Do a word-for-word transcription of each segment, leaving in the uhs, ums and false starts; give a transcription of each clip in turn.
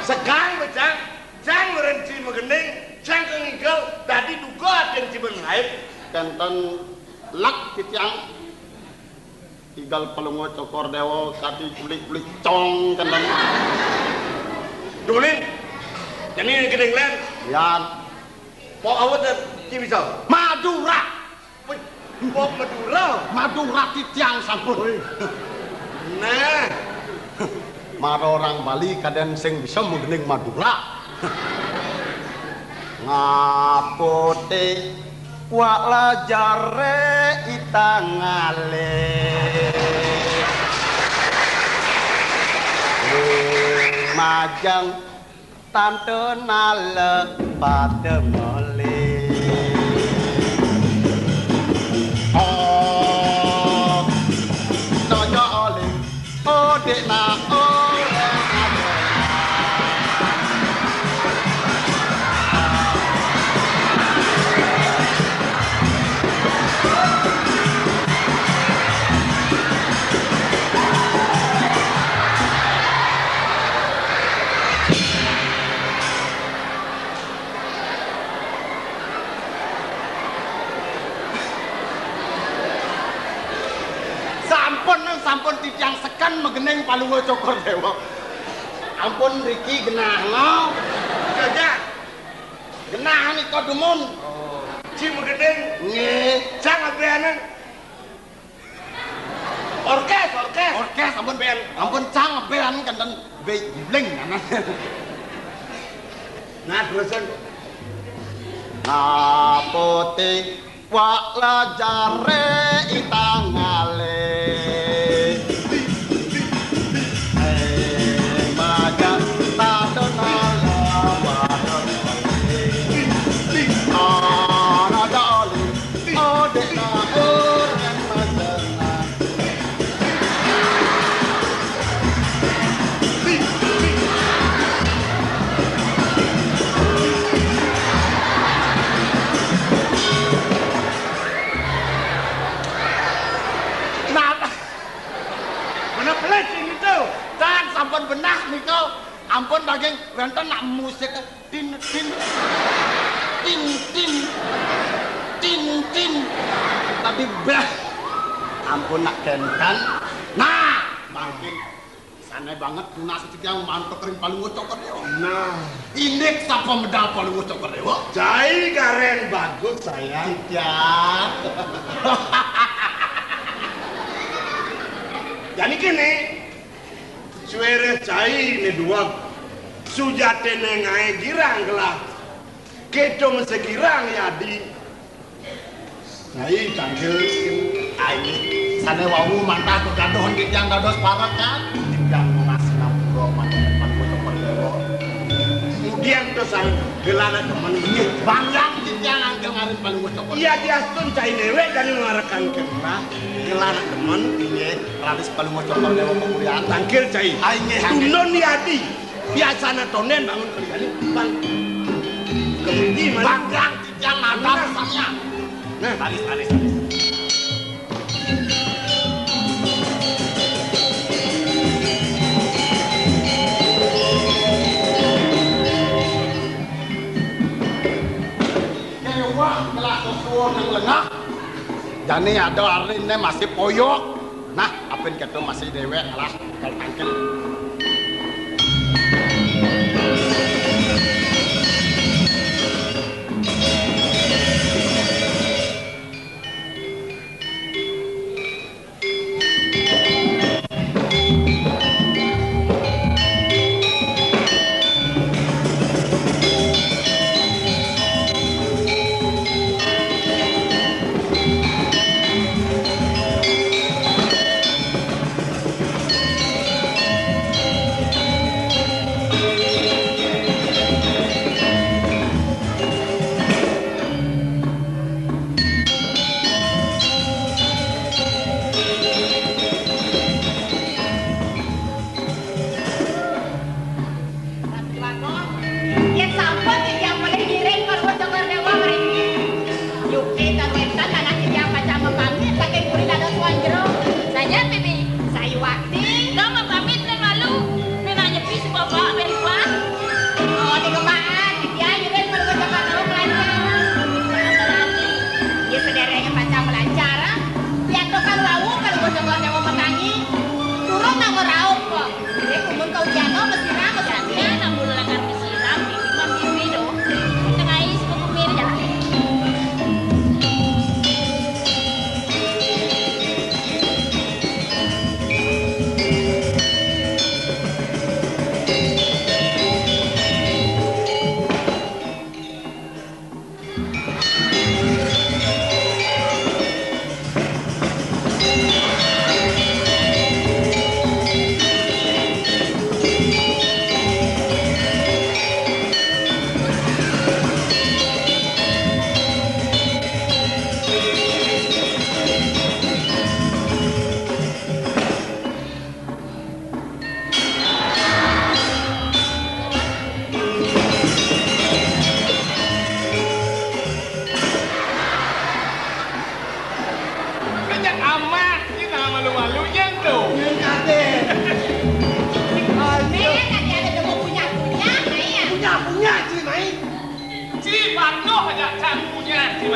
Sekang becang, cang merenci megening, cang kengigel, tadi duga aden ciben lain. Kenten lek titiang. Igal Palungguh Cokor Dewa kadi kulik-kulik cong kenten. Dulin, jani gedeng len. Yan. Pok awet dan ci bisa. Madura. Wih, pok Madura. Madura titiang sampun. Nah. Mara orang Bali kaden sing bisa menggening Madura. Ngaputi wak lajare itang ale. Majang tante nale pada mele. Oh, nojo oleh. Oh, dek na, oh. Sampun, sampun titiang seken megening Palungguh Cokor Dewa. Ampun riki genah no. Jajah. Genah nika dumun. Oh. Ci megening. Nggih. Cang abeanan. Orkes, orkes. Orkes, ampun. Band. Ampun cang band kenten be guling anak. Nah, terusan. Napote wak lajare itang ale. Eh, majan tadon ala wadon. Ana dali. Nah, bener pelit sing itu. Tan sampun benah nika. Ampun daging wenten nak musik. Tin, tin, tin, tin, tin, tin. Tadi beh. Ampun nak kenten. Nah, mangkin sane banget tunas titiang mantuk ring Palungguh Cokor Dewa. Nah, indik sapa medal Palungguh Cokor Dewa? Cai karen bagus, sayang. Titiang. Jani kene, suwere cai ne duweg, sujatene ngae girang gelah. Keto mesti girang yadi. Cai tangkil ai. Sane wau mantah kegaduhan titiang dados parekan. Titiang nunas sinampura manten Palungguh Cokor Dewa. Kemudian to sang gelana demen. Nggih, bangga titiang angkel ngarin Palungguh Cokor. Iya, diastun cai dewek jani marekan kenlah. Gelana demen. Nggih, raris Palungguh Cokor Dewa pepurian. Tangkil cai. Ai nggih, nggih. Tundun yadi. Biasana tonden bangun kerjane, Bang. Kemudi, Bang. Banggang titiang nadam sampeyan. Nah, talis, talis, talis. Kewah kelas sesuwun nang lengah. Jani ada arine masih poyok. Nah, apin keto masih dewek lah. Kal tangkil.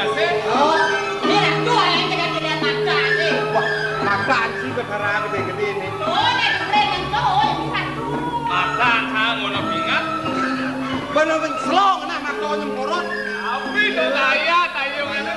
Ini ratu yang kita tidak makan nih. Wah, makan sih, betara gedé-gedé nih. Tuh, nek duren yang tuh, ini ratu. Makan, ah, ngono bingat. Bener-bener selong, nah, makan nyemporot. Tapi tuh kaya, tayo ngene.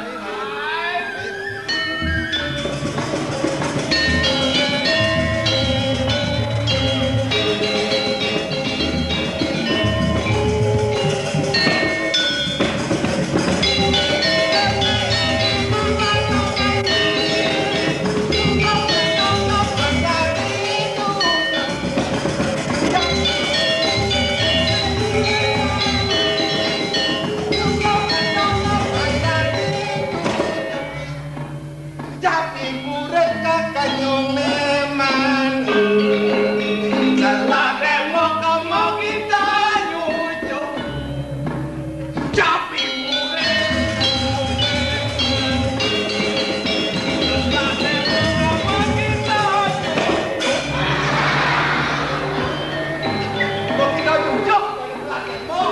Tapi murid kakanyo memang. Salah demo kamu kita nyucuk. Tapi murid. Salah demo kamu kita nyucuk. Kok kita nyucuk? Salah demo.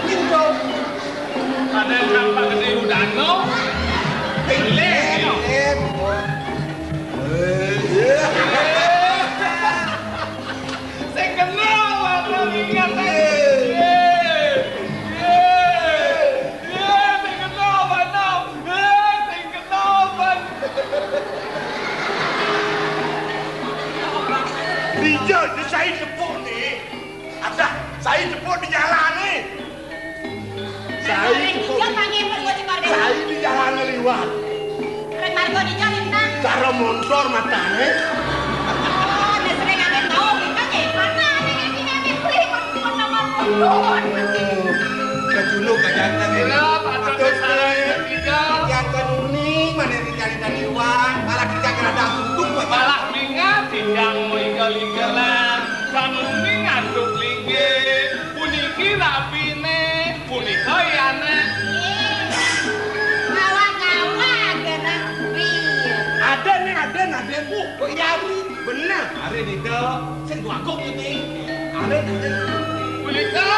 Gitu. Ada yang nampak gede udano. Pilih, no. Eh, iya. Sing kenal, Bang, ingat, eh. Iya. Iya. Iya, sing kenal, Bang. Eh, sing kenal, Bang. Iya, saya jepuk nih. Ada, saya jepuk di jalan nih. Saya jepuk. Iya, Pak, ngempet gua cekor deh. Saya di jalan liwat. Rek Margo di jalan, Bang. Cara montor matane. Oh, dia sering ngambil tahu, kita kayak mana nih, ngambil, ngambil, beli, mau, mau nama, mau. Kejuluk, kajangan, ya. Iya, Pak, Pak, Pak, saya, Pak, kita. Yang kenuni, mana yang dicari tadi uang, malah kita nggak ada untung, Pak. Malah mingat, yang mau igal-igalan, kenuni ngantuk linggih, puniki rapine, punika yana. Kawan-kawan, kena piye? Aden nih, aden, aden. Uh, kok iya, Bri? Bener. Hari nito, sing duagung iki. Hari nito. Punika?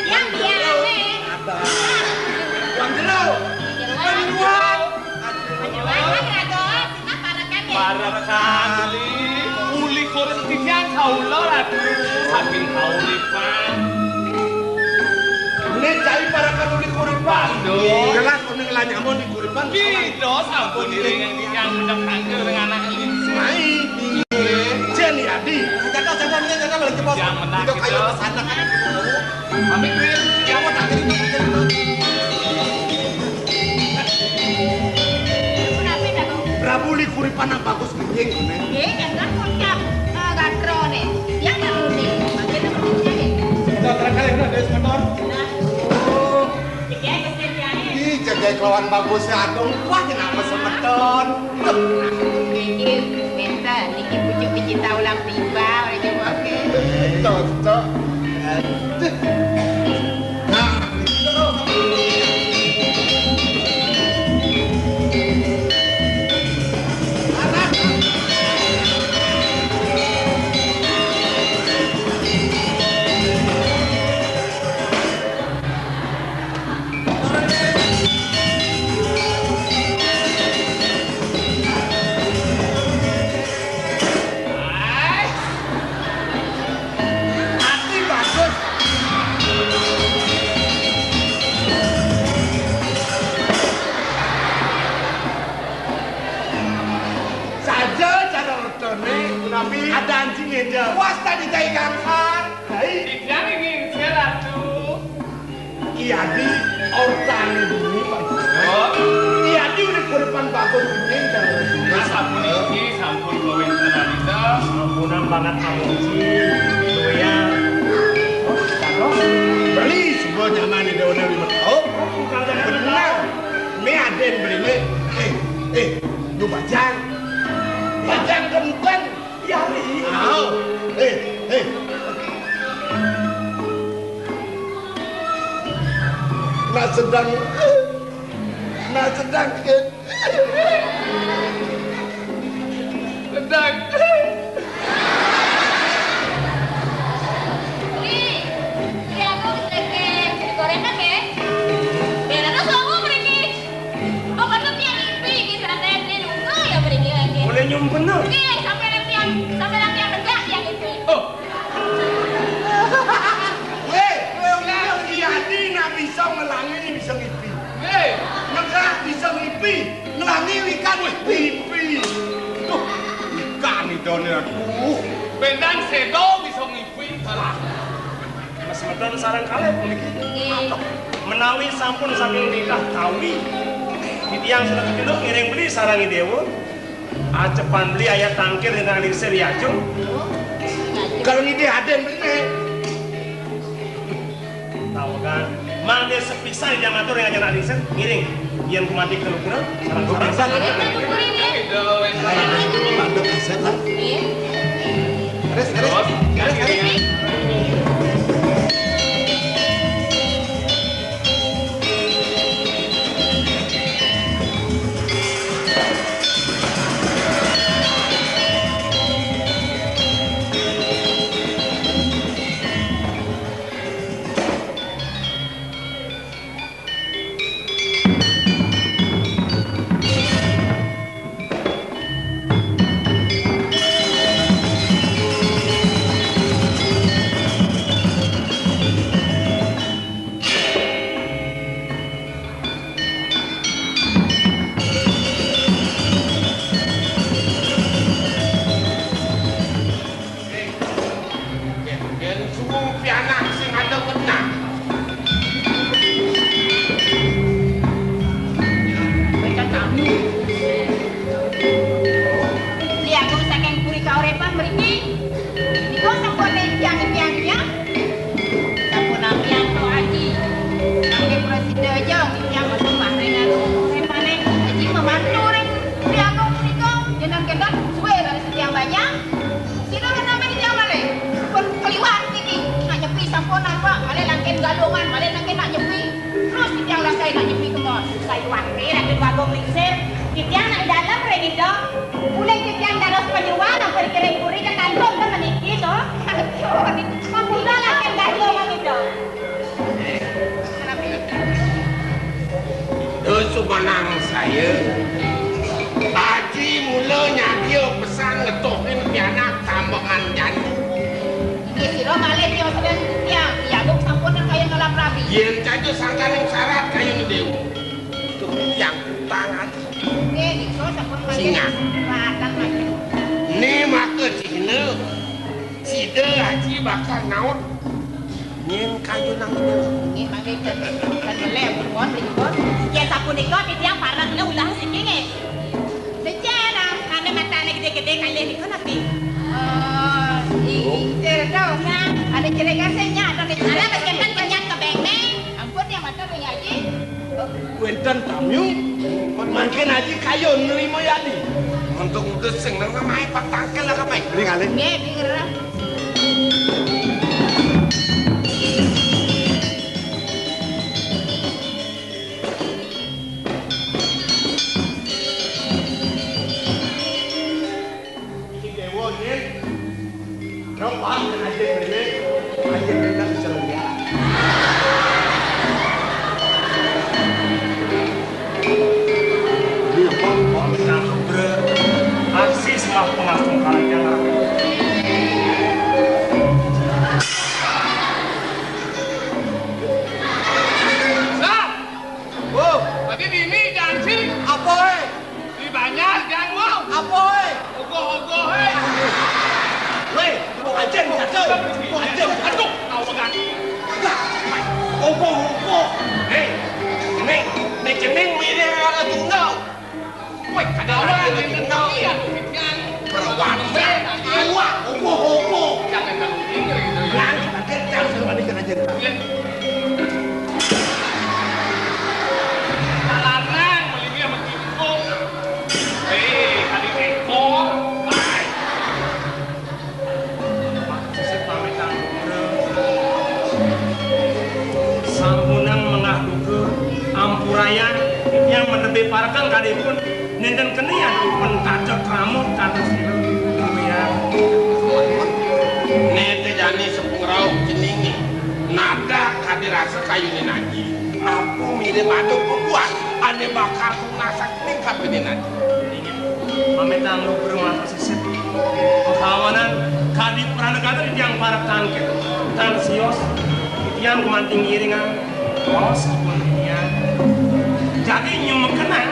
Yang biasa. Ada. Yang jero. Yang jero. Yang jero. Yang jero. Yang jero. Parekan, Beli. Uli kurus titiang kaula, Ratu, saking kauripan. Nek cai parekan uli kuripan. Waduh. Jelas kuning lanyamun di kuripan. Kita sampun iring yang titiang menang tangga dengan anak ini. Mai, tinggi. Jen ya, Di. Jaga, jaga, jaga, jaga, lagi bos. Yang menang itu kita. Kayu kesana kan. Pamit, Wil. Yang mau tak cerita, tak cerita. Prabu Likuripan nang bagus gedeng, Nek. Nggih, enten kocap, eh, gatrone. Yang nang ngendi? Bagian nang ngendi, nggih? Semeton, terang kali, Nek, dari semeton. Nah. Oh. Iki ae, Gusti Jaya. Ih, jaga kelawan bagusnya, aduh, wah, kenapa semeton? Duh. Niki, enten, niki pucuk digital ulang tiba, oleh coba, oke. Cocok. Aduh. Ati bagus. Ortane bumi, Pak Gubernur. Oh. Iya, di urip-uripan bagus ini, jangan. Nah, sapuniki sampun kawéntenan Ida. Ampunang banget, Pak Muji. Doyan. Oh, terus? Beli sebuah nyaman di daun yang lima tahun. Oh, bukan. Benar. Ini aden beli ini. Eh, eh, lu bajang. Bajang kenteng. Iya, Ri. Au. Eh, eh. Nah, sedang, nah, sedang, eh. Sedang. Ri, Ri, aku sedikit gorengan, ya. Biar ada suamu, Ri. Oh, patut tiang ngipi, iki santai, Ri, nunggu ya mriki lagi. Boleh nyumpena. Nggih, sampai nanti yang, sampai nanti yang tegak tiang ngipi. Oh. Weh, weh, weh, Adi nak bisa ngelangi, bisa ngipi. Nggih. Negak bisa ngipi, ngelangi wikan ngipi. Duh, wikan idone, aduh. Bendang sedo bisa ngipi. Alah. Mas Medan sareng kalih puniki. Nggih. Menawi sampun saking titah kawi, titiang sudah kepiluk ngiring beli sarang Dewa. Acepan beli ayat tangkir dengan lingsir ya, Jung. Kalau ngide aden beli nih. Tahu kan? Mangke sepisan yang matur yang aja lingsir, ngiring. Yen kumanti kelukura, sarang-sarang. Ayo, Pak Gubernur. Ayo, Pak Gubernur. Iya. Terus, terus. Terus, terus. Yen suwung pianak sing ada wenang. Mereka tamu. Lihat saking puri kauripan mriki. Niku sampun ring tiang-tiang ya. Sampun ampian to Aji. Mangke prasida aja tiang metu maring anu. Rupane Aji membantu ring puri agung punika. Jenengan kedah suwe dari setiang banyak. Sira napa titiang malih? Pun keliwat niki. Nak nyepi sampun nampak, malih langkin galungan, malih langkin nak nyepi. Terus titiang lasai nak nyepi kemos. Sayuwake Ratu Bagong Lingsir. Titiang nak dalem ring ida. Uling titiang dados panyeruan ampun kiring puri kekantung ke meniki to. Aduh, sampun langkin galungan ida. Terus sumanang saya, Aji mula nyadia pesan ngetohin pianak tambahan janji. Inggih sira malih tiang sedeng tiang, Ki Agung sampun kaya ngelap rabi. Yen caja sangkaning syarat kayune dewa. Kemudian utang Aji. Nggih, nika sampun malih. Singa. Peralatan lagi. Ni maka cihna, sida Aji bakal naut. Nyen kayu nang ina. Nggih, mangke ten, ten meleh pun, pripun. Yen sapunika titiang pareng kena ulah siki nggih. Becik, nah, ane matane gede-gede kalih niku napi? Oh, inggih, to, nah. Ane cerekan sing nyak, to, nek. Ala meskipun kenyat kebeng-beng. Ampun, yang mata ring Aji. Wénten tamu, mangkin Aji kayun nrima yadi. Untung utus sing nang namahe patangkel lah, Pak. Ring alih. Nggih, nggih, ngerah. Iki dewa, nggih. Rong paham kan aja ini, aja ini kan bisa lihat. Ini apa? Kok kita kebre? Arsis lah pengasung kalian. Nah, oh, tadi dini janji. Apa, eh? Di banjar ganggu. Apa, eh? Ogoh-ogoh, eh. Weh, mau aja nih, Cak. Mau aja. Aduh, tahu kan. Lah, ogoh-ogoh. Eh, Kawan, yang ketahui aku kan. Perwalian. Awak, ogoh-ogoh. Jangan tahu ini gitu ya. Yang kita kerja suruh balik kerja. Larang melini sama Kingkong. Eh, tadi Kingkong. Baik. Sesat pamit ampura. Sampunang menggah duka, ampurayang yang menebih parekan kadipun nenten keni aduh pun kada kramut kada sira. Ampurayang. Nete jani sepengrauh jenenge. Nada kadi rasa kayune naji. Apa mirip aduh pembuat ane bakal tunasak ning kapine naji. Inggih, pamitang lugra matur sisip. Kawanan kadi pranagara titiang parak tangkil, tan sios, titiang gumanti ngiringang, raos ipun titiang. Jagi nyumekenang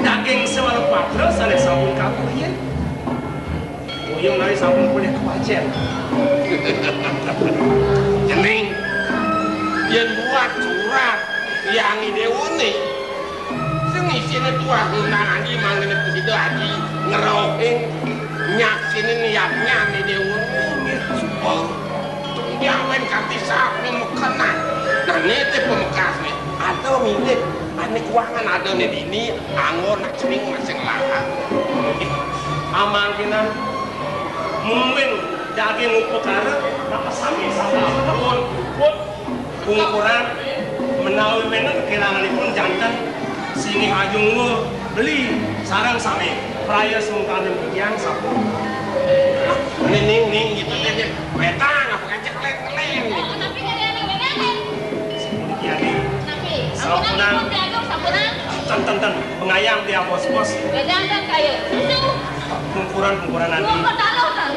daging sewala patra sane sampun kakuhin. Uyung nari sampun polih kepacet. Cening, yen buat surat Hyang Dewane, sing isine tuah ngundang aji mangkene prasida aji ngerohing nyaksine niatnyane Dewane. Nggih, suba. Tumbiang wen kanti saat memekenan. Nah, nitih pamekasne. Ada mirip ane kuangan ada ne dini, anggon nak cening masing lahan. Amangkinan mungwing daging upakara, maka sami sampun pun pungkuran menawi wenten kekiranganipun janten singgih ajungwa beli sareng sami praya sungkaning titiang sampun. Ning, ning, ning, gitu deh, deh. Wetang, apa ngajak leng-leng? Tapi kalian yang bener, deh. Iya, ning. Tapi, Sampunan. Ampun, ampun, ampun, sampunan. Ten, ten, ten. Pengayang dia bos-bos. Bedandan kaya susu. Pungkuran-pungkuran nanti. Dua ketaluh, kan?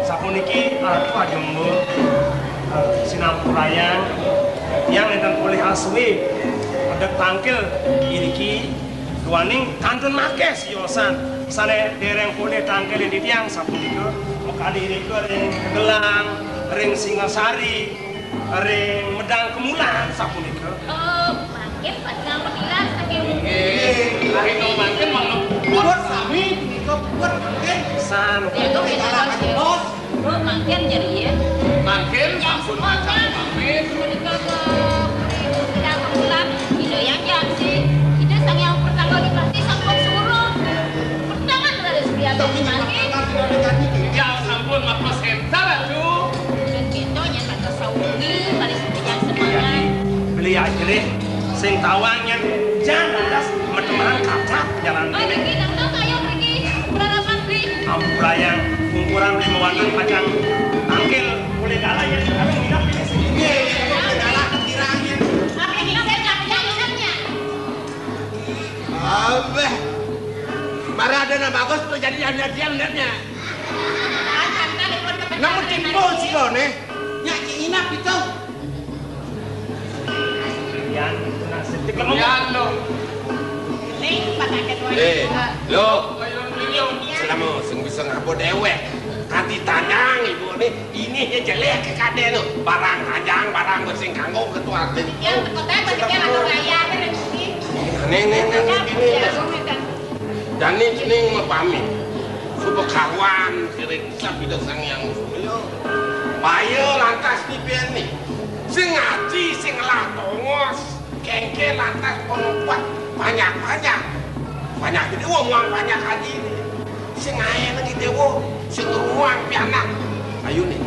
Sapuniki Ratu Ajumba, eh, sinampurayang tiang nenten polih aswe medek tangkil iriki duaning kantun makeh siosan sane dereng polih tangkil ing titiang sapunika makadi irika ring Gelang, ring Singasari, ring Medang Kemulan sapunika. Oh, mangkin pacang matilas saking. Nggih, rina mangkin mangga puput sami punika puput mangkin. San. Ya, tuh, kita kasih bos. Bu, mangkin jadi ya. Mangkin sampun pacang pamit. Punika ke Medang Kemulan, Ida Yang Jaksi, Ida Sang Yang Pertanggal di Pati sampun suruh. Pertangan dari Suryati mangkin. Ya, sampun makos entar atu. Dan kita nyata Sauni, balik sepanjang semangat. Beli aja deh, sing tawang yang jangan lantas metemang kacat jalan. Oh, ini nang tahu kayu pergi berhadapan beli. Ampurayang, kumpulan beli mawatan pacang tangkil boleh kalah ya, kalau nginap ini sendiri. Iya, iya, boleh kalah, kiranya. Tapi ini saya nggak punya inapnya. Abah, marah ada nama bagus tuh jadi yang dia lihatnya. Namun timbul sih lo nih. Nyak inap itu. Yan, itu nasib. Yan lo. Eh, lo. Selama sing bisa ngabo dewek. Kanti tanyang ibu nih, ini ya jelek ke kade lo. Barang tajang, barang bersing kanggo ketua artis. Yang kota berpikir atau gaya ada rezeki. Neng, neng, neng, ini. Dane cening mapamit. Suba kawan kiring sabda Sang Hyang Surya. Baya lantas dipene. Sing ngaji, sing ngelah tongos, kengken lantas penobat banyak-banyak. Banyak gede wong muang banyak haji. Sing ae nang dewa, sing ruang pianak. Ayo nih.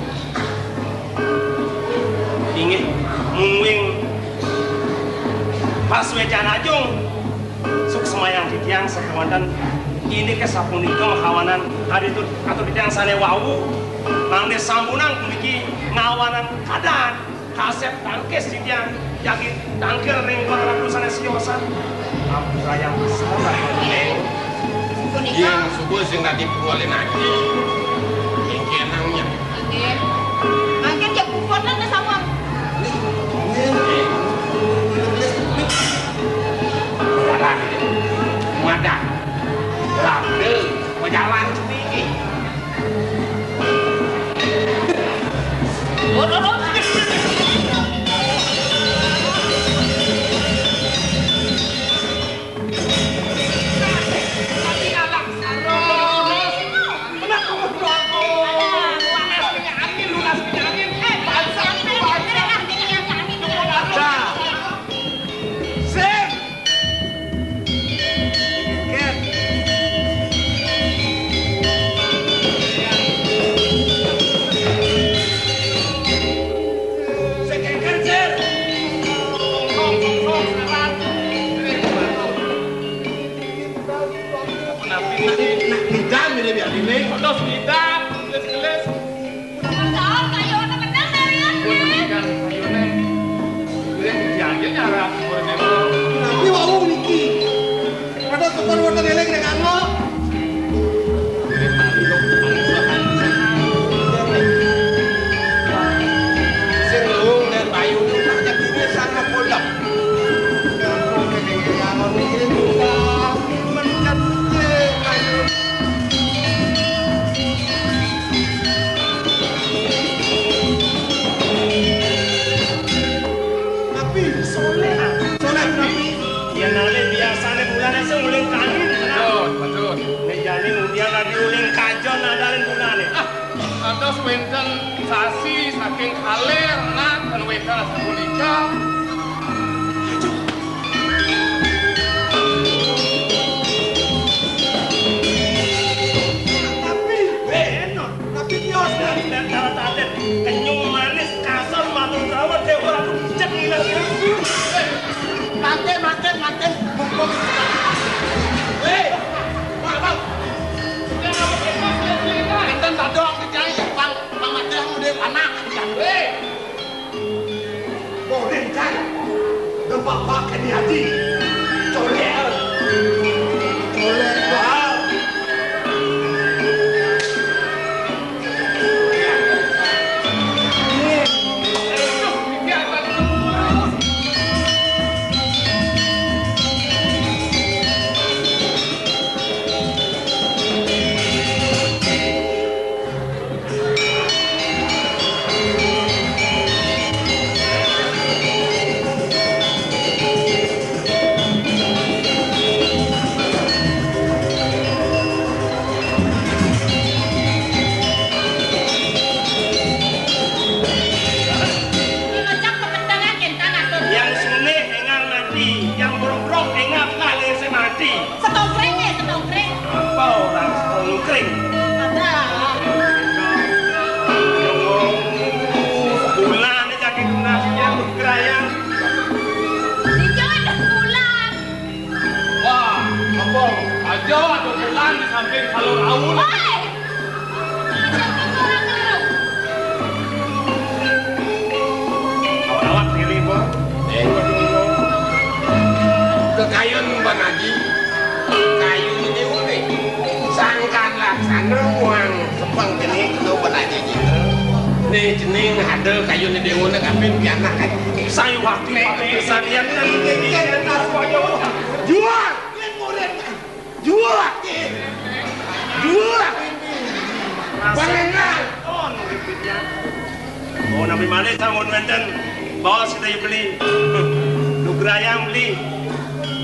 Inggih, mungwing pasuecan ajung. Suksemayang titiang sakewanten indik sapunika mahawanan aditu atur titiang sane wau mangde sampunang puniki ngawanan kadan kasep tangkis titiang jagi tangkil ring Ratu sane siosan. Ampurayang sabar. Punika. Yen subuh sing dadi pungolin ati. Yen kenangnya. Nggih. Mangkin jek puputna ke sawang. Madah. Madah. Labda. Pejalan sendiri. Terus kita gelis-gelis. Besar kayuné, bener, Marian, kan? Kan kayuné. Dia diambil nyarap, Marian. Tapi wau niki. Padahal tukang wonten eling nek angok. Sing luwung dan payu tak jadinya sama kolak. Aku kene ngalor ngene juga. Mencet payu. Napi? Soleh. Soleh napi? Yén nalih biasané bulané sing uling kali. Betul, betul. Né jani undian lagi uling kajon nadalin bulané. Ah, atos wénten sasi saking kaler, nak, kan wénten sapunika. Tapi, wéh, enak. Tapi kios dari daerah Taden, kenyung manis, kasar, matur rawat, dewa, aku cek ngilang. Mangke, mangke, mangke, mumpung. Wéh, Pak, Pak. Enten tadok, dijai, Bang, Bang Madeh, udah anak. Wéh. Boleh, Cai. Depak Pak Keni Haji. Colek. Colek, Pak. Ngecap kepentangan kentang atur. Yang sunih engal mati, yang brok-brok engal kalir semati. Setongkring ya, setongkring. Apa orang setongkring? Ada. Bulan ini jadi tunas yang berkerayang. Dijodoh bulan. Wah, apa? Aja ada bulan di samping salur aun. Woi! Awak-awak diri, Bos. Eh. Kekayun Bang Haji. Kayu ini unik. Sangkan laksana muang sepeng kene kena Bang Haji Citra. Nih, cening ada kayu ini dewa nek kapin pianak kan. Saya waktu pakai kesarian kan. Jual! Jual! Jual! Panengan! Oh, nabi malih sampun wénten. Baos kita beli. Nugrayang beli.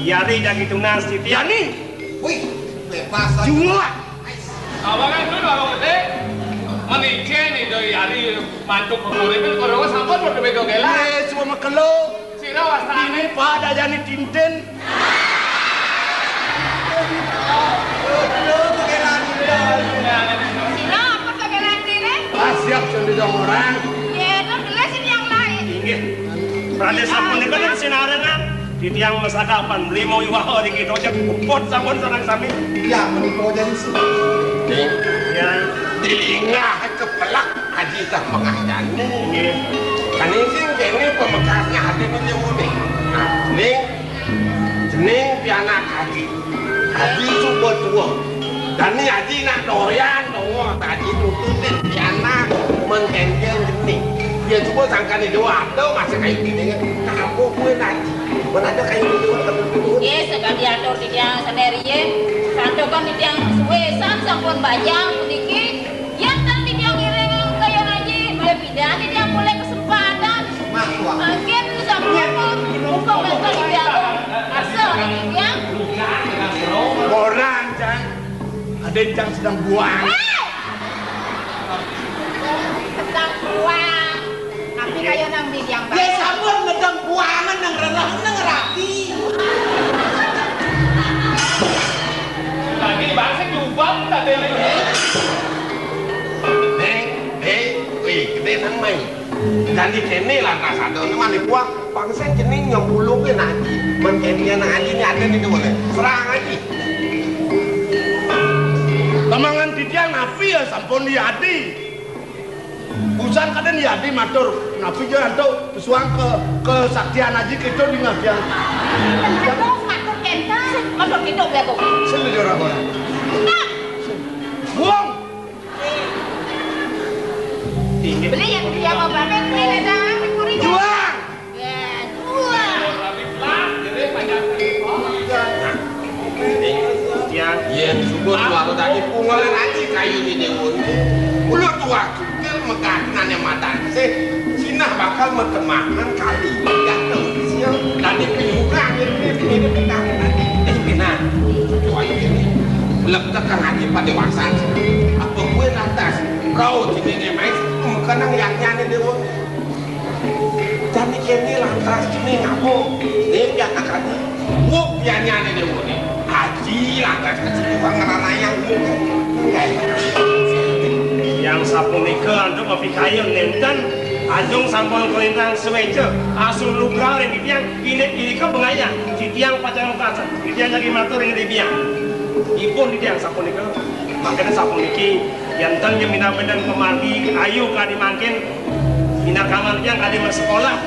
Yari jagi tunas Titiani. Wih, bebas. Jual! Awangan dulu, Abang Gede. Menikah nih, doi Yari mantuk pengurip, kalau sampun udah bego gela. Eh, cuma mekelo. Sira wastane. Ini pada jani tinten. Sira apa segelan diri? Ah, siap, sudah dong orang. Ya, itu gelas ini yang lain. Inggih. Pradé sapunika ning sinarengan titiang masakapan beli mau iwah ori kita cek puput sampun sareng sami. Ya, menika jadi sih. Ning, ya. Dilingah kepelak Aji tah pengah jani. Nggih. Kani sing kene pamekasnya Aji nu nyuwune. Nah, ning, cening pianak Aji. Aji suba tua. Dani Aji nak doyan, dongo, Aji nututin pianak, mengkenjeng cening. Dia suba sangkane dua ada masih kayu gini kan. Kampung kue Aji. Mana ada kayu gini, kan? Nggih, sakadi atur titiang sadaya riyin. Santukan titiang suwe, san sampun bajang puniki. Yen ten titiang ngiring kaya Aji, malih pidan titiang polih kesempatan. Mangkin sampun mumpung wénten titiang. Asa titiang. Orang, Cang. Ada yang sedang buang. Hei! Sedang buang. Tapi kaya nang bidang. Ya sampun ngedang buangan nang renah nang rapi. Lagi bahasa nyubang tadi. Ning, ning, wih, gede nang mai. Dani kene lantas ada nang mani buang. Bangsa cening nyempulungke Aji. Men kene Aji ini ada di dua. Serang Aji. Temangan titiang napi Sampun yadi. Busan kadén yadi matur, napi ja antuk pesuang ke, kesaktian aji kita di ngajian. Aduh, matur kénten, matur kénten, Bli Agung. Sing nuju ora ora. Nah. Buang. Beli yang dia mau pamer, beli ledang, kuring. Buang. Tiang. Yén suku suara tadi pungalan aji kayu di déwa. Mula tuah cukil megat nanya matan sih. Sinah bakal metemahan kali. Dateng siang. Tadi penyurang ini, ini, ini, ini. Nah, tuah ini. Lek tekan aji pada wasan. Apa gue lantas? Kau sini nih, Mas. Makanan yang nyane déwa. Jani kéné lantas kéné ngapa? Ning pianak aji. Wuk pianyane déwa né. Aji lantas aji tukang ngranayang wuk. Yang sapunika antuk mapikayun nénten, ajung sampun kalintang suéca, asung nugraha ring titiang, indik irika bengayang, titiang pacang kasen, titiang jagi matur ring titiang. Ipun titiang sapunika, mangkene sapuniki, yén ten nyeminang beden pamargi, ayu kadi mangkin, Minakama titiang kadi masekolah.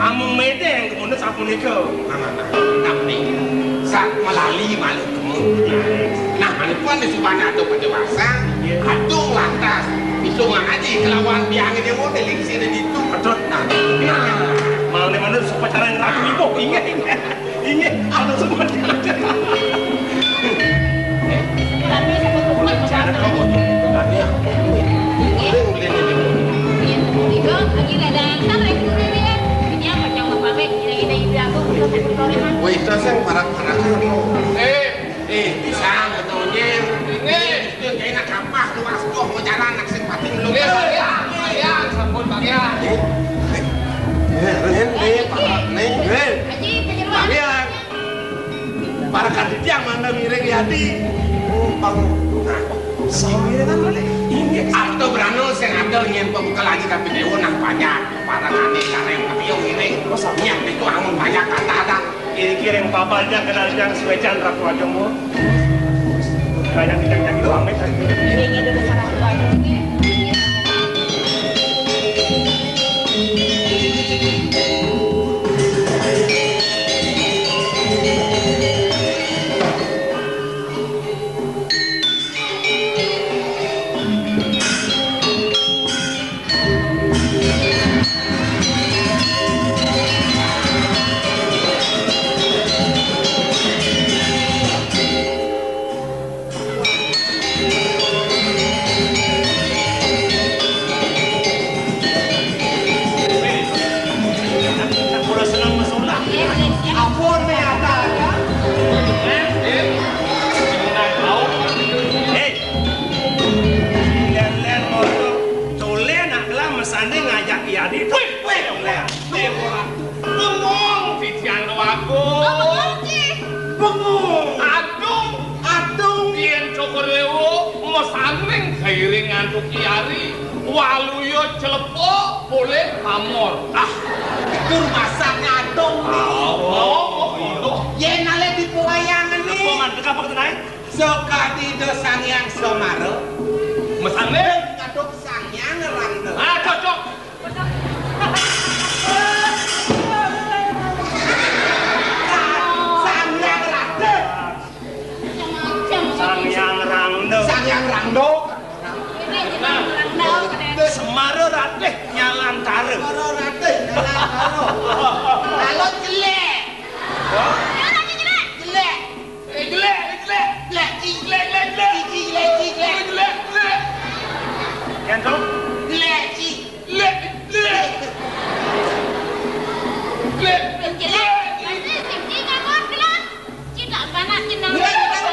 Amun medeng kemudian sapunika. Nah, nah, nah. Tapi saat melali malu kemu. Nah, manipun di subana atau pada wasa, iya. Aduh lantas. Bisa ngaji kelawan biang dia mau delik sini ditu. Betul. Nah, nah. Mau di mana supaya cara yang rapi ibu, ingat, ingat. Inggih, atur sumebar. Wih, itu sing parak-parak. Eh, eh, bisa ngetonye. Inggih. Itu kayak nak kapah tuh, asduh, mau jalan, nak sing pati melulu. Iya, iya, iya, sampun, Pak, ya. Eh, eh, ini, ini, Pak, ini. Eh, Pak, ya. Para kaditiang mangda ngiring yadi. Oh, pang-, nah, sami kan boleh. Inggih. Arta brana sing ada nyen pembuka lagi kapidewa nang panjang. Para kami kareng tapi yang ngiring. Oh, sami. Nyen itu amun banyak kata ada. Ngiring-ngiring papalnya kenal jang suecan raku aja mu. Banyak kita nyaki pamit. Ngiring itu besar raku aja. Ampun, nih, ada, ada. Eh, eh. Len-len moto. Tole nak gelah mesane ngajak iya di. Wih, wih, wih. Bengong titiang, Déwagung. Oh, bengong, Ci. Bengong. Adung. Adung. Yén Cokor Déwa mesaning kairing antuk Ki Ari, waluya clepa polih pamor. Ah, dur masak adung. Oh, oh, oh, oh. Yén ale dipuwayang né. Apa mandek apa ketenae? Sakadi Ida Sang Hyang Semara. Mesaning ngaduk Sang Hyang Rangda. Ah, cocok. Sang Hyang Rangda. Sang Hyang Rangda. Sang Hyang Rangda. Semara Ratih Nyalantara. Semara Ratih Nyalantara. Alon jelek. Hah? Jelek. Jelek. Eh, jelek, eh, jelek. Jelek, Ci. Jelek, jelek, jelek. Ci, Ci, jelek, Ci, jelek. Jelek, jelek. Jelek, Ci. Jelek, jelek. Jelek, jelek. Pasti sing Ci ngamot, Ci. Ci tak panak, Ci, nang. Jelek, jelek.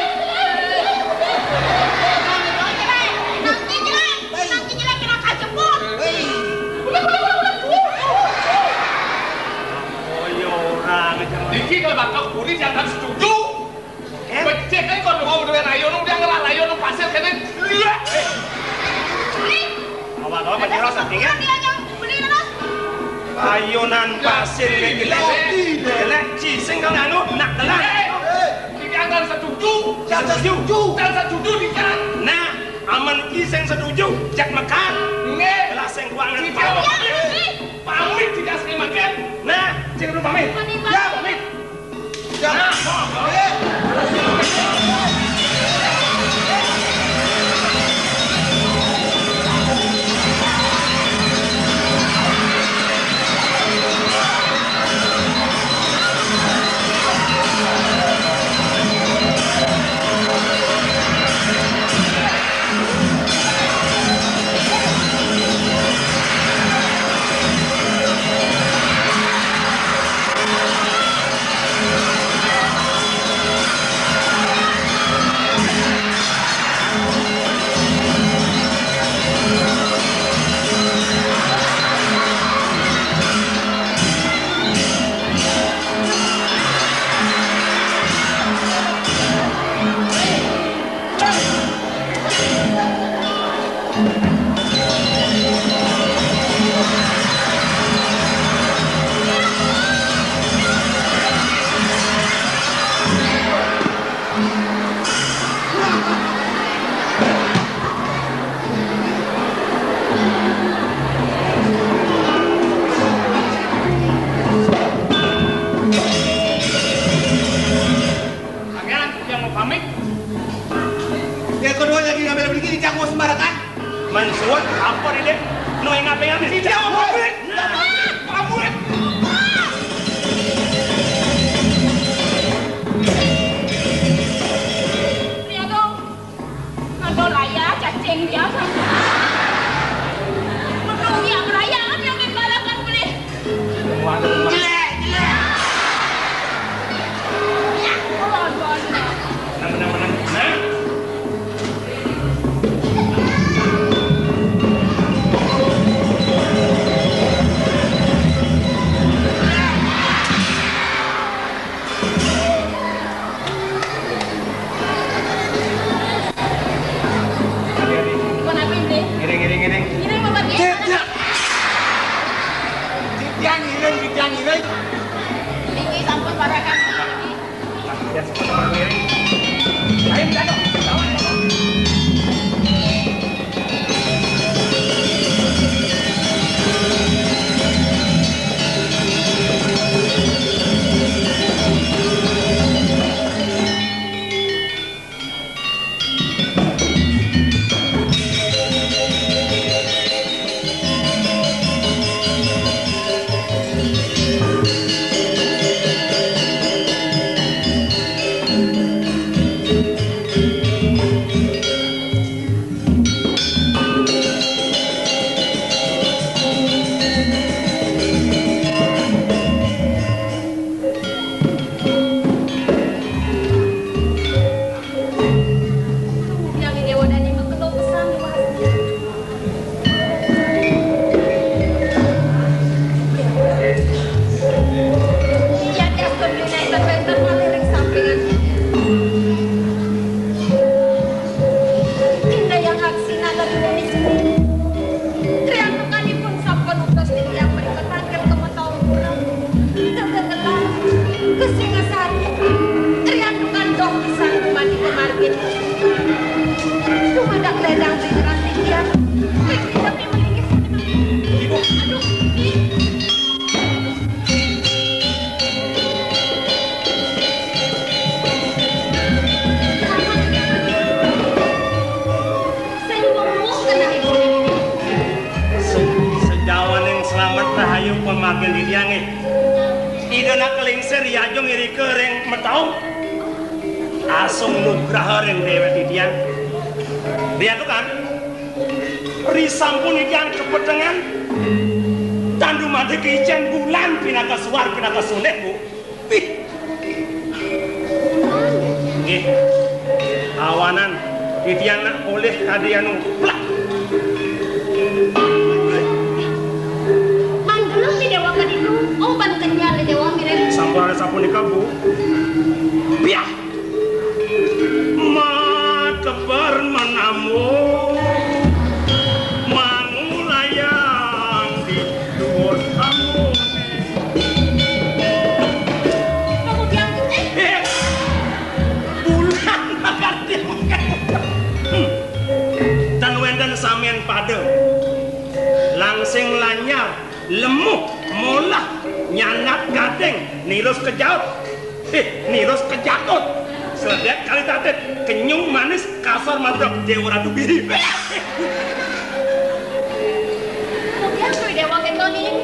Nang Ci jelek. Nang Ci jelek kena kajeput. Hei. Oh, ya orang. Iki kalau bakal kulit jangan setuju. Eh? Becik ae kon mau duwe rayun, udah ngelah rayun pasir kene. Iya. Beli. Awak-awak beli rasa, ingat? Beli aja, beli terus. Ayunan pasir jelek. Jelek, Ci, sing kang anu, nak telan. Eh, eh, iki angkan setuju. Jangan setuju. Jangan setuju, di kan. Nah, Amen iki sing setuju, jak mekat. Nggih. Lah sing ruangan pamit. Pamit tidak sing makan. Nah, sing pamit. Ya, pamit. Sampeyan yang mau pamit? Ya, kedua lagi ngambil begini, jangan sembarangan. Mansuat apa ni, Dek? No yang apa yang ni? Tidak mau pamit. Pamit. Ado laya cacing dia. Menung yang raya kan yang membalakan boleh. Jelek, jelek. Ya, Allah, Allah. Menang, menang, menang. Nah. Ngiring, ngiring, ngiring. Ngiring, Bapak, nggih. Tidak. Titiang ngiring, titiang ngiring. Niki sampun parakan. Nah, ya, sampun ngiring. Ayo, Dano, lawan, Dano. Yang Dewa Dani mah kena pesan luasnya. Iya, dia setuju naik terbentar malah ring sampingan. Indah yang aksina dari Bumi Sini. Triantukanipun sampun utus titiang mriki tangkil kemetawa kurang. Kegegelan, kesingasari. Triantukan doh pisan dumadi pamargin. Dumadak ledang pikiran titiang. Ring titiang melinggih. Aduh. Sing ngomong kena ibu. Se-, sejawaning slamet rahayu pamargin titiang, nggih. Ida nak kelingsir yajung irika ring metaung. Asung nugraha ring dewek titiang. Riantukan, risampun titiang kepetengan, tan dumadi kicen bulan pinaka suar, pinaka sulih, Bu. Ih. Nggih. Awanan, titiang nak polih kadi anu plak. Pan gelem ni Dewa kaditu. Oh, pan kenyal ni Dewa mirip. Sampun ada sapunika, Bu. Piah. Matebar menamung mangulayang di dhuwur amune. Kamu diangkut, eh? Eh, bulan makan dia makan. Hmm. Muh, molah, nyanat gading, nirus kejaut. Eh, nirus kejakut. Sledek kali tatit, kenyung manis, kasor madrok, Dewa Ratu Giri. Kemudian Rui Dewa keto ning.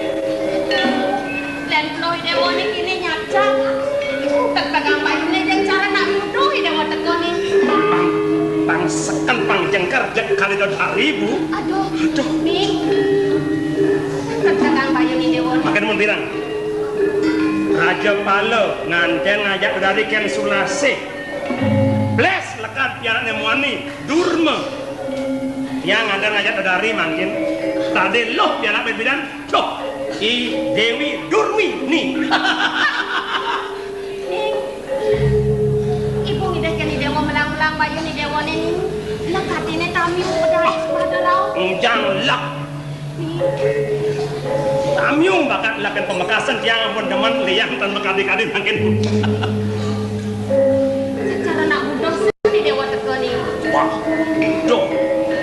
Len Rui Dewa ning kene nyacak. Tek tegang bayune jan cara nak nuduh Rui Dewa teko ning. Pang, pang seken, pang jengker, jek kali dot hari, Bu. Aduh. Aduh. Ning. Tek tegang bayune Dewa ning. Makin mun pirang. Raja Pala nganten ngajak dari Ken Sulase. Bles lekad pianakne muani, Durma. Tiang nganten ngajak dari mangkin. Tadi loh pianak bed-bedan, loh, I Dewi Durmi ni. Ning, ibu ngidih keni Dewa melang-melang bayune Dewa ning. Lekadine tamiu pedari sepada rauh. Enjang lek. Tamiu bakat laken pamekasen tiang ampun demen liang tan makadi-kadi mangkin. Secara nak buduh seni Dewa teka ni. Wah, buduh.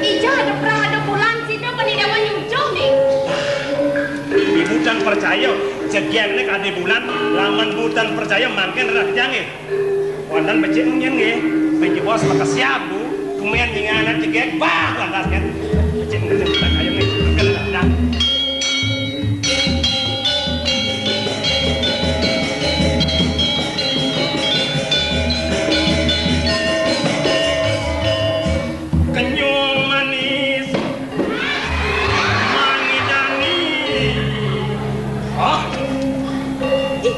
Ija ada perang ada bulan sida bani Dewa nyujuh ni. Ibu tan percaya, jegeng ni kadi bulan, lamun ibu tan percaya mangkin rah jange. Wonten becik mungkin nggih. Becik bos makesiab, Bu. Tumben nyingan anak jegeg, bah, lantas kan. Becik mungkin tak kaya nggih. Mungkin dah. Kenyung manis mangidani. Hah? Ih,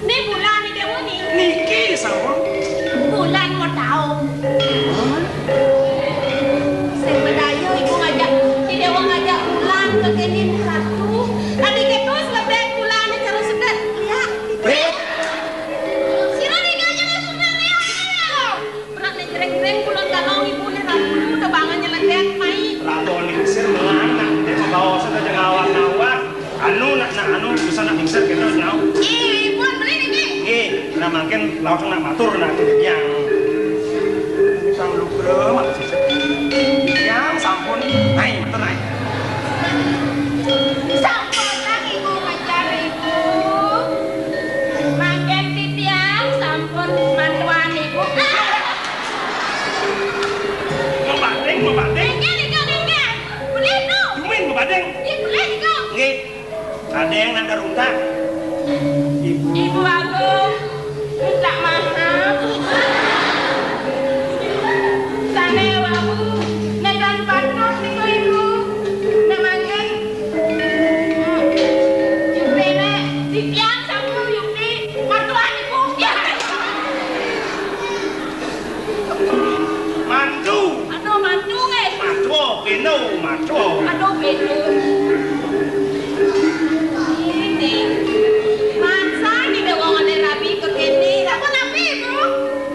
ne bulan ni Dewa ni. Niki sampun. Bulan mau tahu. Sing bedaya ibu ngajak, ni Dewa ngajak bulan ke kene ni Ratu. Tadi ketus lebek bulan ni cara sedet. Lihat. Eh? Sira ni ngajak langsung lihat. Berat nih jreng-jreng kulon kanong ibu nih rabu tebangan nyeledek mai. Rabu ningsir melanak dia membawa sana aja ngawat-ngawat. Anu nak nak anu bisa nak ningsir kita nyau. Ih, ibu beli nih. Nggih, nah mangkin langsung nak matur nak yang sang lugra mak sisik. Yang sampun naik matur naik. Sampun lah ibu ngajar ibu. Mangkin titiang sampun mantuan ibu. Mabading, mabading. Nggih, nggih, nggih. Boleh tu. Dumin mabading. Nggih, boleh tu. Nggih. Ada yang nak daruntak. Ibu. Ibu Agung, minta maaf. Sane wau, nekan patut niku ibu. Nemangan. Yukti nek, titiang sampun yukti. Mantuan ibu. Mantu. Aduh, mantu, eh. Mantu, pinu, mantu. Aduh, pinu. Ini. Masa ni dia wong ada rabi ke kene. Apa nabi itu?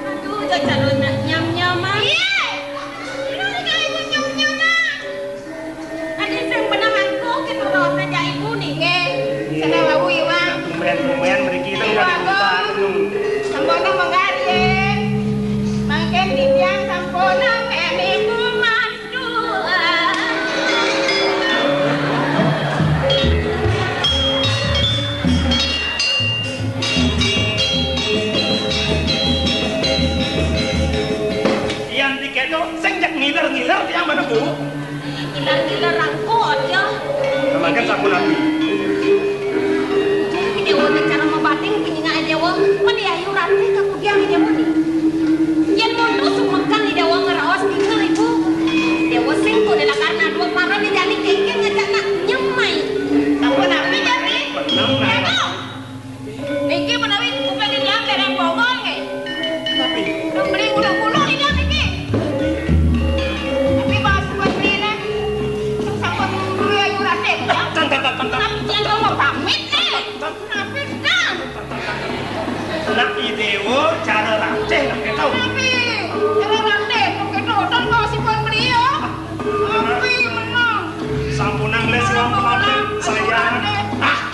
Aduh, jajal nak nyam-nyam, ah. Iya. Ini kayak ibu nyam-nyam, ah. Adi sing beneh mangko kita rawat aja ibu nih. Nggih. Sana wau iwang. Lumayan, lumayan mriki itu. Iya, nggak dibuka, Kong. Sempurna menggar, ye. Mangkin titiang sempurna, mek niku mantu. Yan dikeno sing jak ngiler-ngiler tiang mana, Bu? Ngiler-ngiler rangko aja. Mangkin sampun nabi. Jadi dewa cara mabating penyengak dewa, meni ayu rati kapugiang dewa ni. Yen mundu sumekan di dewa ngeraos tinggal ibu. Dewa sing kok adalah karena dua para ni jani kengkeng ngajak nak nyemai. Sampun nabi jani. Menang, ya, Bu. Niki menawi kuping ilang dereng bongol nggih. Tapi beli udah-udah ilang niki. Tapi bahas buat beli neh. Sampun dulu ya, Yu Raden, ya. Tan, tan, tan, tan, tan. Tapi yang mau pamit nih. Tapi kan. Nak idewo cara raceh nak keto. Tapi cara raceh nak keto. Tan bahas buat beli ya. Tapi menang. Sampunang les wong pelajar saya. Ah.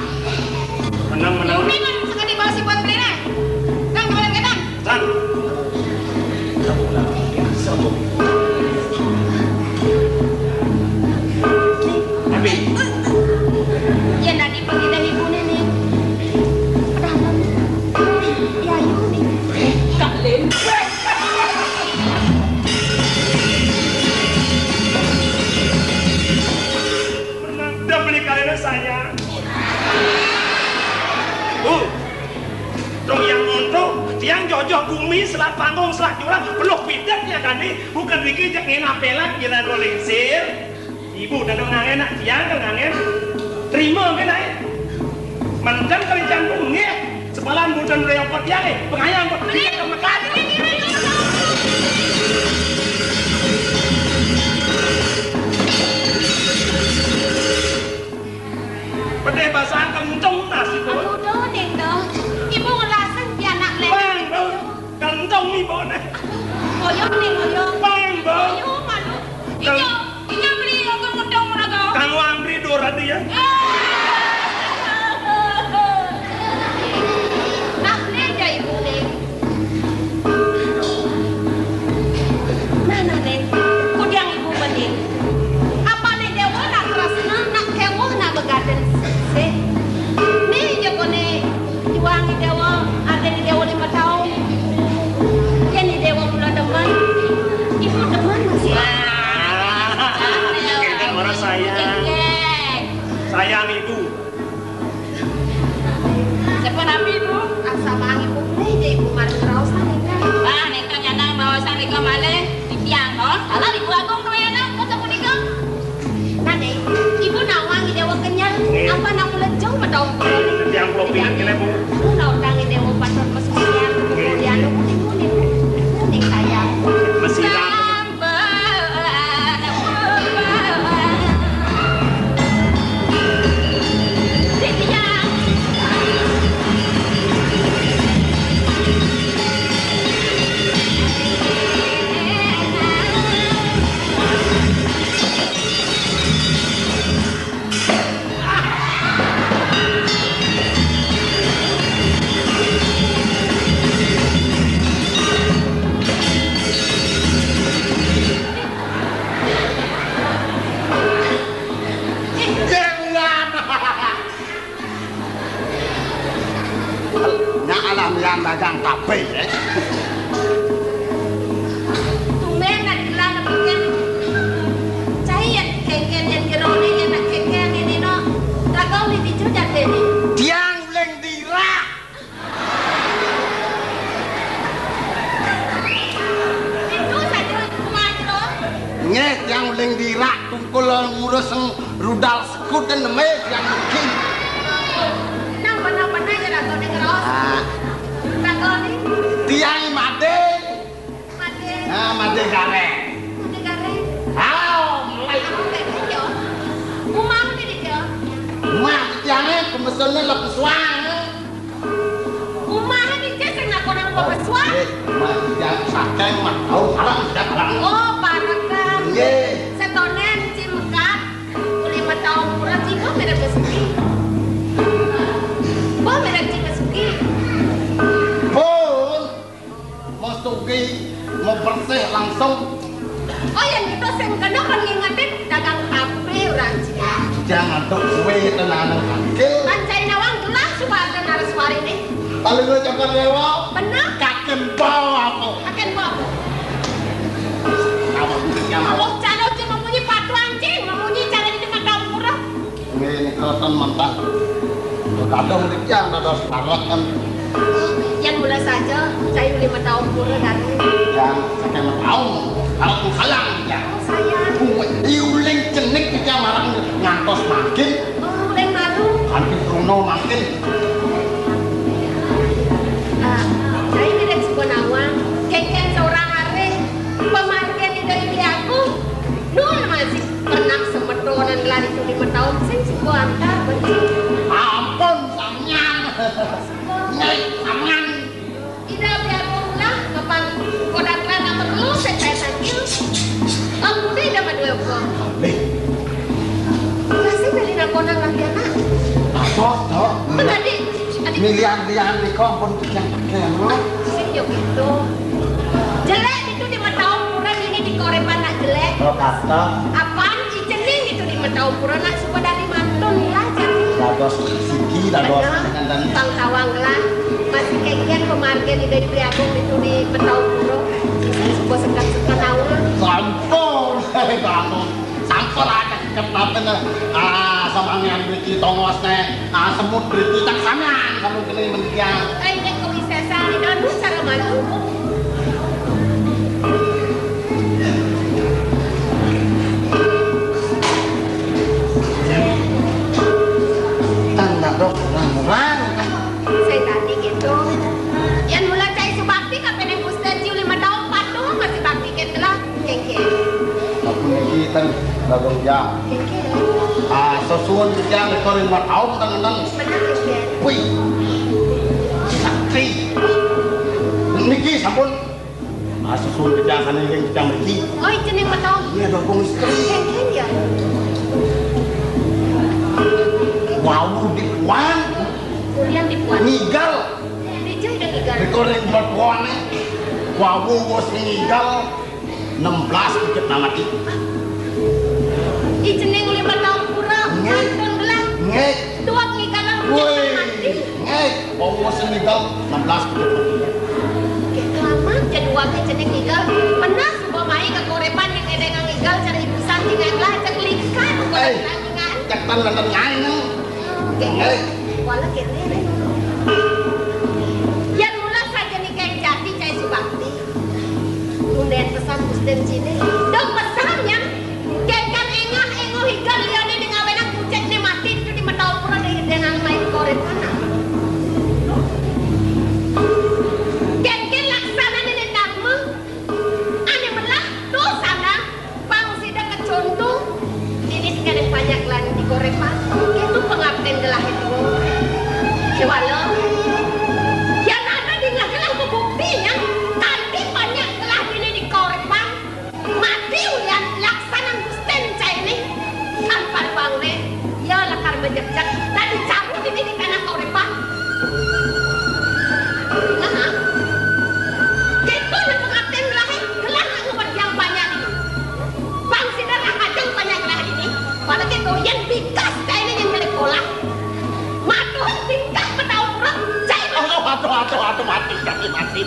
Menang, menang. Yumi kan sekali bawa si buat beli nah. Kan kemarin kan? San. Tapi. Ya tadi Tiang jojoh gumi, selat panggung, selat jurang, penuh pidet ya kadi. Bukan riki jak ngenah pelat, kira dua lingsir. Ibu dah ngangen nak tiang kan ngangen. Terima kan ai. Mantan kali jantung nggih. Sepalan bukan reyopot tiang eh. Pengayang kok tiang ke mekat. Pedih basah kentung nasi pun. Aduh, doh, Ning, doh. Ibu ngelaseng pianak lé. Bang, bang. Kentung ibu neh. Oyong, Ning, oyong. Bang, bang. Oyong, malu. Kang- Inyo, inyo beli ogo ngedong meraga. Kang Wang beli dua ratus ya. Ah, beli aja ibu, Ning. Nah, nah, Ning. Kudiang ibu bening. Apa nih dewa nak tresna, nak kewuh, nak begaden sih? Nih, jago nih, juang nih dewa, ada nih dewa lima tahun. Ya nih dewa mula demen. Ibu demen masih. Ah, ini kan orang sayang. Sayang ibu. Siapa nabi itu? Asa mangi putih je ibu mari raos tadi kan. Ah, nengka nyanang bawasan rika malih titiang to. Kalau ibu agung tuh enak kata punika. Nane, ibu nawang ide wa kenyal. Apa nak melejong medong. Titiang pulau pinggir kene bu. Lu nak undang ide wa patur pesucian. Kemudian lu kuning kuning kuning sayang. Mesiram. Nya alah mian dagang tape, eh. Tumben nak digelar nak bikin. Cai yang kengken yang jerone yang nak kengken ini no. Dagang di dicu jate ni. Tiang uleng dirak. Itu saja rumah itu. Nggih, tiang uling dirak tungkul ngurus rudal sekut dan neme tiang mungkin. Nang benar-benar ya lagu ning raos. Ah. Lagu ni. Tiang made. Made. Ah, made gareng. Made gareng. Ah, mulai. Aku kayak gitu. Rumah ni dia. Rumah tiangnya pemesonnya lepas suang. Umah ni je sing nakonang pepesuan. Eh, mah, ya, saking mah, tau parang, ya, parang. Oh, parekan. Nggih. Setonen ci mekat, uli metaun pura ci bo mirip Besuki. Bo mirip ci Besuki. Pun, mau suki, mau bersih langsung. Oh, yang itu sing kena kan ngingetin dagang kafe orang Cina. Jangan tuh kue tenang kaki. Kan cai nawang jelas suara naras suara ini. Paling lu cakar lewa. Bener? Kaken bau apa? Kaken bau. Apa yang mau? Kalau cara cuma munyi patu anjing, munyi cara di depan dapur. Nggih, nika ten mentah. Kadang demikian dados parek kan. Yang mula saja, saya lima tahun pura dan yang saking lima tahun, kalau pun sayang ya. Oh, sayang. Diuling cenik kita marang ngantos makin. Oh, uling malu. Kanthi kruna makin. Ah, saya tidak suka nawang. Kengkeng seorang areh. Pemargen ida ini aku. Nun masih pernah semetonan lari tu lima tahun sing suka antar benci. Ampun sampeyan. Nyai sampeyan. Ida biar lah kapan kodak lan apa perlu saya saya sakit. Ampun ida madua ko. Lih. Masih beli nak konang lagi anak. Apa to? Menjadi Milian-lian nika pun titiang pakai, no? Sing yo gitu. Jelek itu di mataun pura ini di korepan nak jelek. Oh, kata. Apaan ijening itu di mataun pura nak suka dari mantun lah jadi. Dados siki, dados dengan dan Bang Tawang lah. Masih kegian pemargen di dari Priagung itu di mataun pura. Sing suka sekat-sekat awal. Sampun, sampun. Sampun aja kepaten, ah, sampeyan mriki tongos ne, ah, semut mriki tak sampeyan sampun kene mriki. Ai nek kok bisa sami donu cara Tanda dok orang-orang. Saya tadi gitu. Yang mula cai subakti kape neng Gusten Ji uli madaun patung masih bakti ken gelah. Kengken. Aku niki tan dagang ya. Kengken. Ah, susun yang rekor lima tahun tangan. Benar, kengken. Wih. Sakti. Niki sampun. Ah, susun kerja sana yang kerja mriki. Oh, ijen yang mataun. Iya, dong, Bung Istri. Kengken ya. Wau dipuan. Kulian dipuan. Ngigal. Dija udah ngigal. Rekor yang buat puan, eh. Wau bos ngigal. Enam belas dikit nama ti. Ijen yang lima tahun pura. Nggih. Mantun gelang. Nggih. Tuak ngigal. Woi. Mati. Nggih. Wong wis ngigal enam belas kudu mati. Oke, kelamaan jadi wae jeneng ngigal. Pernah suba mai ke korepan yang ada yang ngigal cara ibu santi ngaglah cek likan. Eh, cetan lenten ngain. Oke. Eh. Wala kene. Yang mula saja nih kayak jati cai subakti. Unden pesan Gusten Ji. Dong pesan yang Kengken engah-engoh igal liane di ngawenan kucek ne mati itu di mataun pura de dengan main korepan. Kengken laksana ne dharma. Ane melah tu sana pang sida kecuntu. Ini sekarang banyak lan di korepan. Itu pengabden gelah itu. Kewala. Yang ada di gelah buktinya. Kanti banyak gelah ini di korepan. Mati ulian laksanan Gusten cai ne. Sampar bang ne, ia lakar majekjek dan dicabut ini di tanah korepan. Nah, gitu ne pengabden lain, gelah nak ngubat yang banyak ini. Bang sida rahajeng banyak gelah ini, pada gitu yang bikas cai ne yang jelek pola. Matuh tingkah betaun urang, cai ne. Aduh, aduh, aduh, aduh, mati, mati, mati.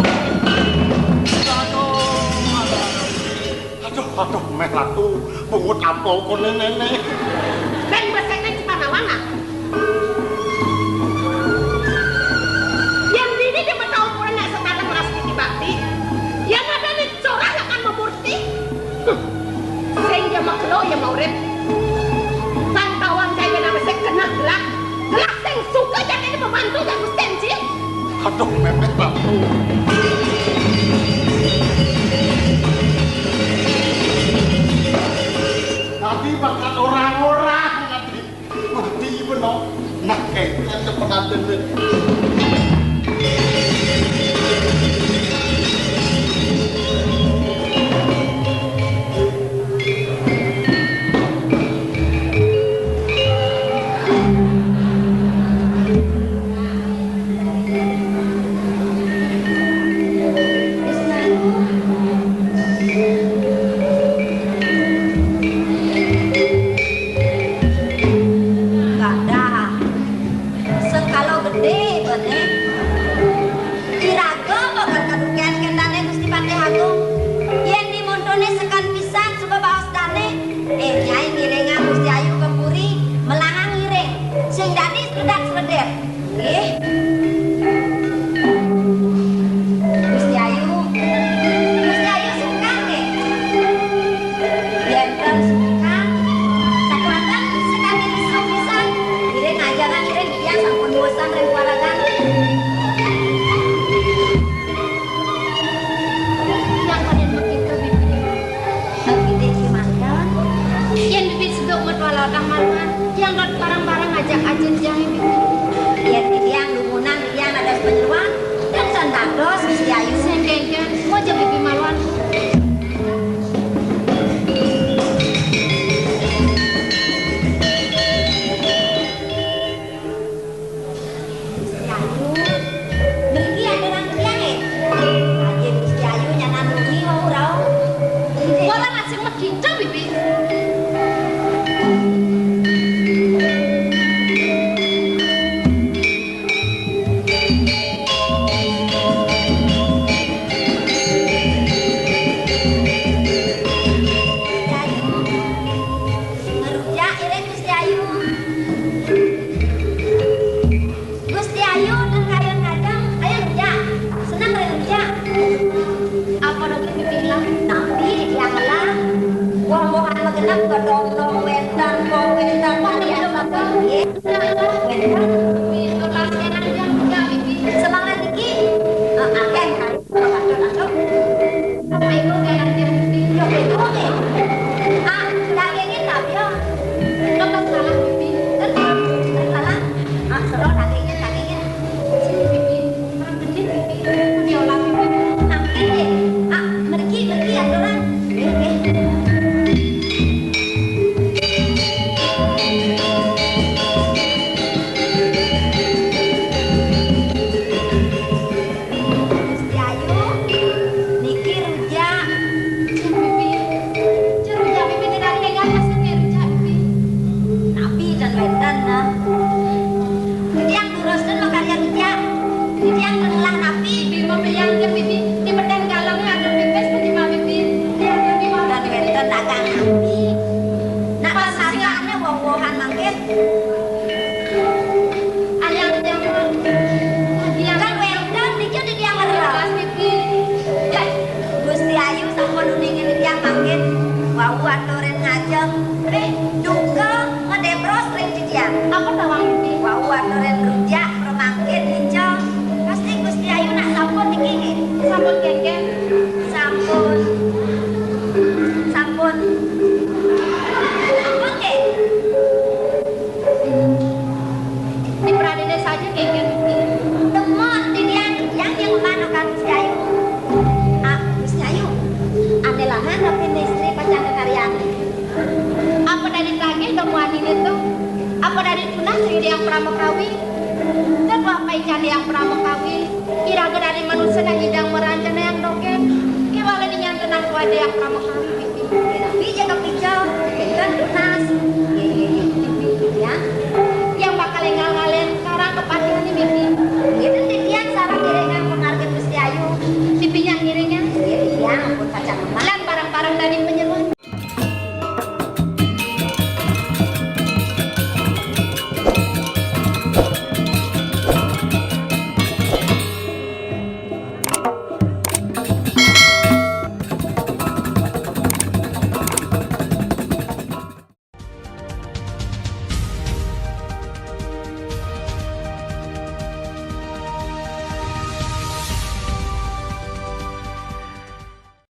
Aduh, aduh, aduh, meh latu, bungut apa kone nene. Ben besek neng cipanawan, ah. Yang dini dia bertaun pura nak setara merasa titi bakti. Yang ada ni corah akan memurti. Sing dia makelo, ya mau urip. Pantauan kayak nang besek kena gelak. Gelak sing suka jadi pembantu yang Gusten Ji. Aduh, mepet banget. Tapi bakat orang-orang nanti mati benar. Nah, kayak pengantin. Sekala gedé, bener. Kedondong wénten, kok wénten, kalian sampun nggih. Wénten. Semangat niki. Eh, akeh kali. Aduh, aduh. Apa itu kayak nanti? Yo, itu, oke. Ah, dagingin tapi yo. Lepas salah, Bibi. Lepas salah. Ah, sero dagingin, dagingin. Sini, Bibi. Kurang gede, Bibi. Aku diolah, Bibi. Nangkil, deh. Ah, mergi, mergi, aturan. Nggih, nggih. Gusti Ayu, niki rujak. Bibi, rujak Bibi tadi enggak masuk ya rujak Bibi. Napi dan wénten, nah. Tiang duruskeun makarya rujak. Tiang ngelah napi. Bibi mau beli yang dia Bibi di Medan Galang ada pipis tadi mah Bibi. Dia Bibi mau dan wénten dagang napi. Nak pasarane woh-wohan mangkin. Ayam yang yang kan wénten niki di tiang ngelah. Gusti Ayu sampun uningin tiang mangkin. Wau aturin ngajeng. Rih, duka ngedebros ring titiang. Apa tawang Bibi? Wau aturin rujak pramangkin ica. Pasti Gusti Ayu nak sampun niki nggih. Sampun kéngkén. Sampun. Sampun. Sampun nggih. Di pradéné saja kéngkén Bibi. Temon titiang yang yang manokan Gusti Ayu. Ah, Gusti Ayu. Ané lanang tapi istri pacang kakaryan. Apa dadi tagih dong waniné to? Apa dadi tunas ring Hyang Pramakawi? Ten apa ican Hyang Pramakawi? Iraga dadi manusa